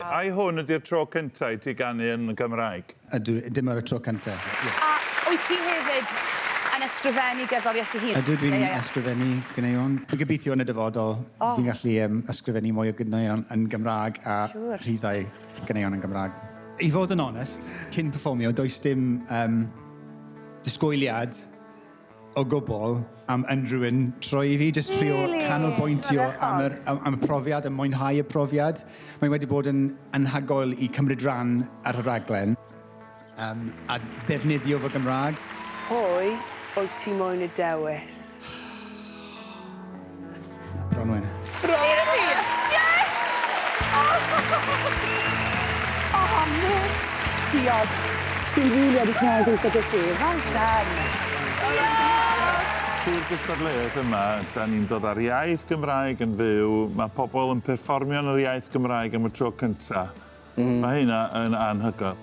Ai hwn ydy'r tro cynta i ti ganu yn Gymraeg? Ydw, dim ar y tro cynta. Ie. A wyt ti hefyd yn ysgrifennu gerddoriaeth dy hun? Ydw, dwi'n Ie, ie, ie. ysgrifennu ganeuon. Dwi'n gobeithio yn y dyfodol Oh. fi'n gallu yym ysgrifennu mwy o ganeuon yn Gymraeg a Siŵr. rhyddhau ganeuon yn Gymraeg. I fod yn onest, cyn perfformio, does dim yym disgwyliad o gwbl am unrhyw un troi fi, jyst trio Really? canolbwyntio am yr, am, am y profiad, a mwynhau y profiad. Mae wedi bod yn anhygoel i cymryd rhan ar y raglen um, a ddefnyddio fy Gymraeg. Pwy wyt ti moyn y dewis? Bronwen. Seriously? Yes! Oh, oh mate. Diolch. Dwi'n rili wedi cael gweithio gyda ti. Well done. Trwy'r gystadleuaeth yma, da ni'n dod â'r iaith Gymraeg yn fyw, mae pobl yn perfformio yn yr iaith Gymraeg am y tro cynta. Mae hynna yn anhygoel.